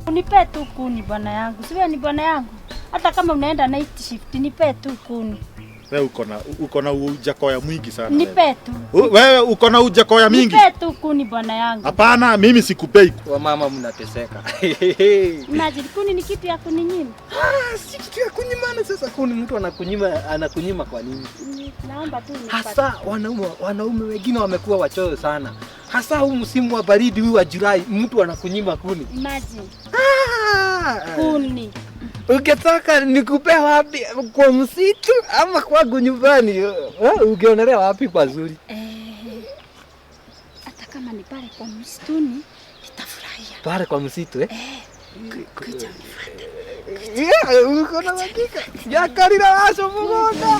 Unipe tu kuni bwana yangu, siwe ni bwana yangu. Hata kama unaenda night shift, nipe tu kuni. Wewe uko na ujakoya mwingi sana. Nipe tu. Wewe uko na ujakoya mingi. Nipe tu kuni bwana yangu. Hapana, mimi sikupei. Wamama mnateseka. Imagine kuni ni kitu ya kuninyima. Ah, si kitu ya kunyimana sasa. Kuni mtu anakunyima, anakunyima kwa nini? Naomba tu unipatie. Hasa wanaume wengine wamekuwa wachoyo sana. Hasa huu msimu wa baridi huu wa Julai, mtu anakunyima kuni. Imagine Ah! kuni. Ukitaka nikupe wapi? Kwa msitu ama kwangu nyumbani? Ungeonelea wapi pazuri? Hata kama ni pale kwa msituni nitafurahia. Pale kwa msitu, eh? Kuja unifuate. Yeah, uko na hakika? Yakarira wacho mugonda.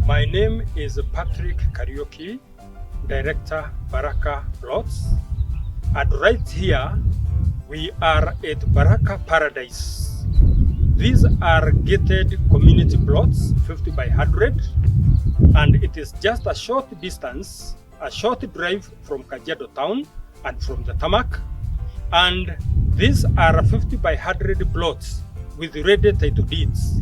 My name is Patrick Kariuki, Director, Baraka Plots. And right here, we are at Baraka Paradise. These are gated community plots, 50 by 100, and it is just a short distance, a short drive from Kajiado town and from the tarmac. And these are 50 by 100 plots with ready title deeds.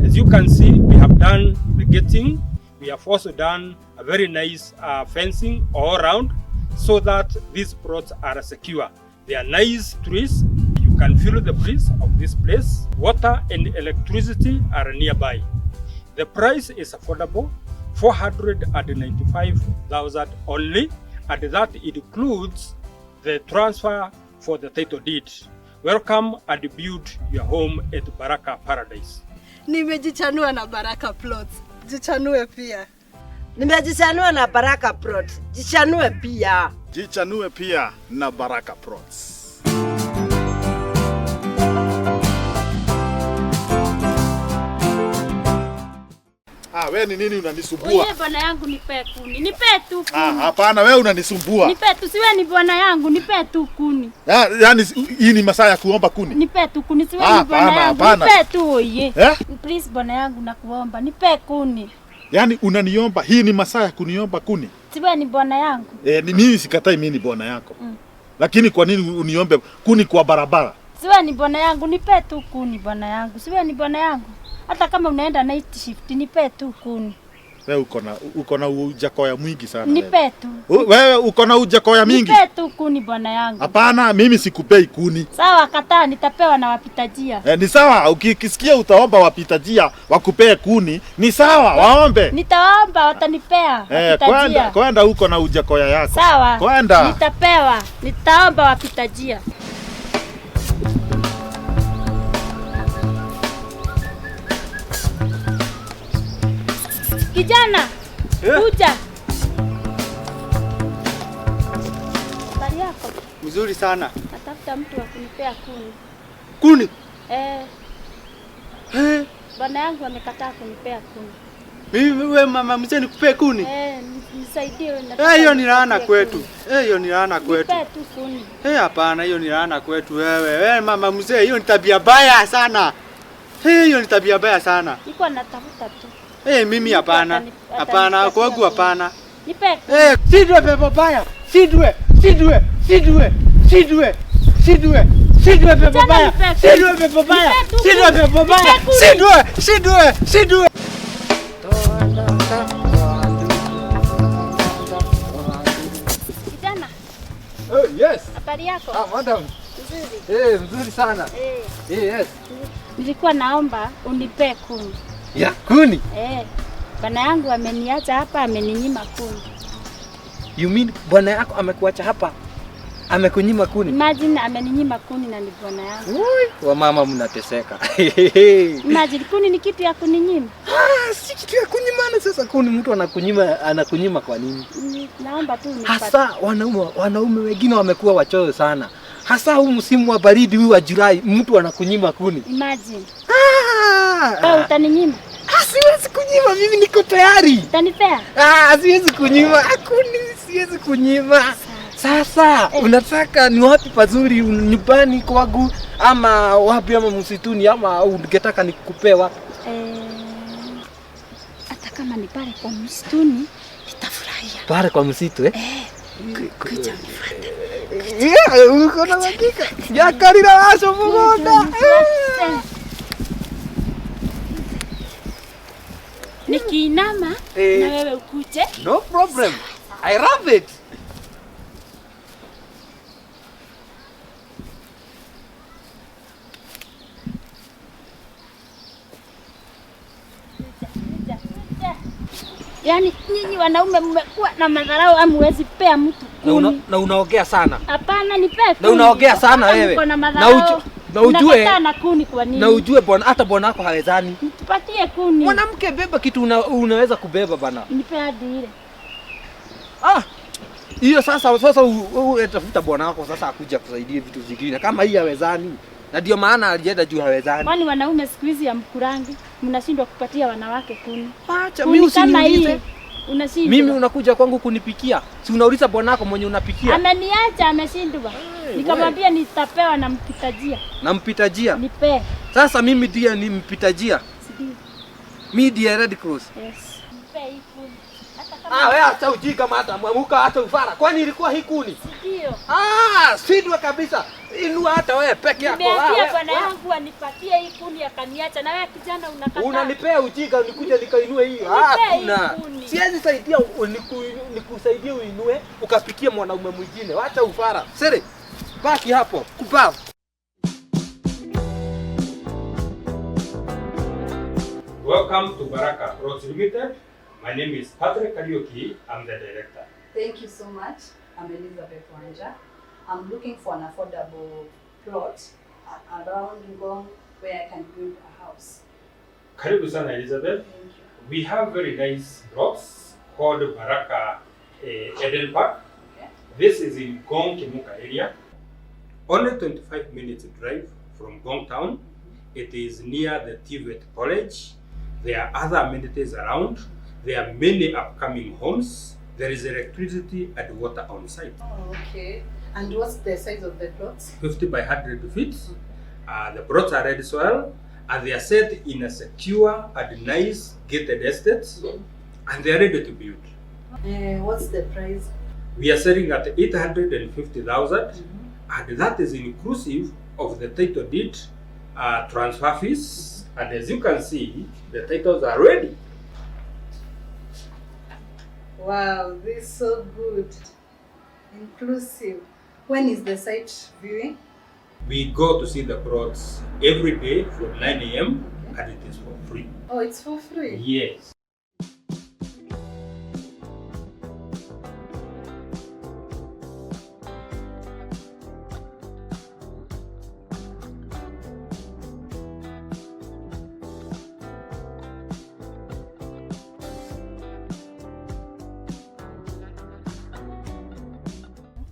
As you can see, we have done the gating. We have also done a very nice fencing all around so that these plots are secure. They are nice trees. You can feel the breeze of this place. Water and electricity are nearby. The price is affordable, 495,000 only, and that includes the transfer for the title deed. Welcome and build your home at Baraka Paradise. Nimejichanua na Baraka Plots. Jichanue pia. Nimejichanua na Baraka Plots. Jichanue pia. Jichanue pia na Baraka Plots. Ah, wewe ni nini unanisumbua? Oye bwana yangu, nipe kuni. Nipe tu Ah, kuni. hapana, wewe unanisumbua. Nipe tu, siwe ni bwana yangu, nipe tu kuni. Ah, yaani hii ni masaa ya kuomba kuni. Nipe tu kuni, siwe Ah, ni bwana hapana, yangu. hapana. Nipe tu oye. Eh? Please bwana yangu, nakuomba, nipe kuni. Yaani unaniomba, hii ni masaa ya kuniomba kuni. Siwe ni bwana yangu. Eh, ni mimi sikatai mimi ni bwana yako. Lakini kwa nini uniombe kuni kwa barabara? Siwe ni bwana yangu, nipe tu kuni bwana yangu. Siwe ni bwana yangu. Hata kama unaenda night shift, nipe tu kuni. Wewe uko na ujakoya mwingi sana. Wewe. Nipe tu. Wewe uko na ujakoya mingi. Nipe tu kuni bwana yangu. Hapana, mimi sikupei kuni. Sawa, kataa, nitapewa na wapita njia. Eh, ni sawa, ukisikia utaomba wapita njia wakupee kuni, ni sawa, waombe. Nitawaomba, watanipea Eh, wapita kwenda njia. kwenda huko na ujakoya yako. Sawa. Kwenda. Nitapewa, nitaomba wapita njia. Kijana, kuja. Habari yako? Mzuri sana. Natafuta mtu wa kunipea kuni. Kuni? Eh, Eh, bwana yangu amekataa kunipea kuni. mimi wewe mama mzee nikupee kuni? Eh, nisaidie wewe, nataka Eh, hiyo ni laana unipatie kwetu. kuni. Eh, hiyo ni laana kwetu. Nipe tu kuni. Eh, hapana, hiyo ni laana kwetu wewe. Wewe mama mzee, hiyo ni tabia baya sana. Eh, hiyo ni tabia baya sana. Niko natafuta tu. Eh, mimi Mtu hapana. Hapana, atanipatia kwangu kuni. hapana. Nipe kuni. Eh, sidwe pepo baya. Sidwe, sidwe, sidwe, sidwe, sidwe. Sidwe pepo Kijana, baya. nipe kuni. Sidwe pepo baya. Nipe tu Sidwe kuni. pepo baya. Nipe kuni. Sidwe, sidwe, sidwe. Kijana, Oh, yes. habari yako? Ah, madam. Nzuri. Eh, mzuri sana. Eh, Eh, yes. nilikuwa naomba unipe kuni. Ya, kuni. Eh, bwana yangu ameniacha hapa, ameninyima kuni. You mean bwana yako amekuacha hapa? Amekunyima kuni? Imagine ameninyima kuni na ni bwana yangu. Ui, wamama mnateseka. Imagine kuni ni kitu ya kuninyima. Ah, si kitu ya kunyimana sasa. Kuni mtu anakunyima, anakunyima kwa nini? Naomba tu unipatie. Hasa wanaume wengine wamekuwa wachoyo sana. Hasa huu msimu wa baridi huu wa Julai, mtu anakunyima kuni. Imagine. Ah, Wewe utaninyima? ah, siwezi kunyima, mimi niko tayari. Utanipea? Ah, siwezi kunyima. Ah, kuni siwezi kunyima. Sasa unataka ni wapi pazuri, nyumbani kwangu ama wapi, ama msituni, ama ungetaka nikupee wapi? Hata kama ni pale kwa msituni nitafurahia. Pale kwa msitu eh? Kuja unifuate. Yeah, uko na hakika. Yakarira wacho mugonda. Unifuate. Nikiinama na wewe ukuje. No problem. I love it. Kuja, kuja. Yaani nyinyi wanaume mmekuwa na madharau, hamuwezi pea mtu kuni. Na unaongea sana. Hapana, nipee kuni. Na unaongea sana Hata wewe. mko na madharau. Na ujue Unakataa na kuni kwa nini? na ujue bwana, hata bwana wako hawezani. Tupatie kuni. Mwanamke, beba kitu unaweza kubeba bana. Nipe hadi ile. Ah. Hiyo sasa tafuta bwana wako sasa akuja kusaidie vitu vingine. Kama hii hawezani. Na ndio maana alienda juu hawezani. Kwani wanaume siku hizi hamkurangi, mnashindwa kupatia wanawake kuni. Acha Kuni mimi kama hii usiniulize. unashindwa. Mimi unakuja kwangu kunipikia. Si unauliza bwana wako mwenye unapikia. Ameniacha, ameshindwa. Nikamwambia nitapewa na mpita njia. Na mpita njia. Nipe. Sasa mimi ndiye ni mpita njia. Sindio? Mimi ndiye Red Cross. Yes. Nipe hii kuni. Hata kama Ah, wewe acha ujinga mata, mwamuka acha ufara. Kwani ilikuwa hii kuni? Ndio. Ah, shindwa kabisa. Inua hata wewe peke yako. Nimeambia Ah, bwana yangu anipatie hii kuni akaniacha. Na wewe kijana unakataa. Unanipea ujinga nikuje nikainue hii. Ah, Nipee hii kuna. kuni. Siwezi saidia nikusaidie uinue ukapikie mwanaume mwingine. Wacha ufara. Sere. Baki hapo. Kubavu. Welcome to Baraka Plots Limited. My name is Patrick Kariuki. I'm the director. Thank you so much. I'm Elizabeth Wanja. I'm looking for an affordable plot around Ngong where I can build a house. Karibu sana Elizabeth. Thank you. We have very nice plots called Baraka Eden Park. Okay. This is in Ngong Kimuka area. Only 25 minutes drive from Ngong town. It is near the TVET College. There are other amenities around. There are many upcoming homes. There is electricity and water on site. Oh, okay. And what's the size of the plots? 50 by 100 feet. The plots are red soil and they are set in a secure and nice gated estate, and they are ready to build. What's the price? We are selling at 850,000, and that is inclusive of the title deed, transfer fees, and as you can see, the titles are ready. Wow, this is so good. Inclusive. When is the site viewing? We go to see the plots every day from 9 a.m. and it is for free. Oh, it's for free. Yes.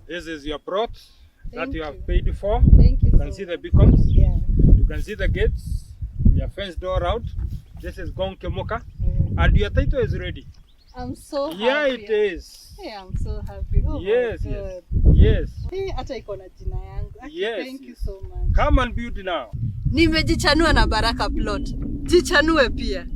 This is your plot that Thank you have you. paid for. Thank you. You can so see the beacons. Yeah. You can see the gates. We are fenced all round. This is Ngong Kimuka. And your title is ready. I'm so Yeah, happy. it is. Hey, I'm so happy. Oh Yes, my yes. God. Yes. Hey, hata iko na jina yangu. Aki, Yes, Thank you yes. so much. Come and build now. Nimejichanua na Baraka Plot. Jichanue pia.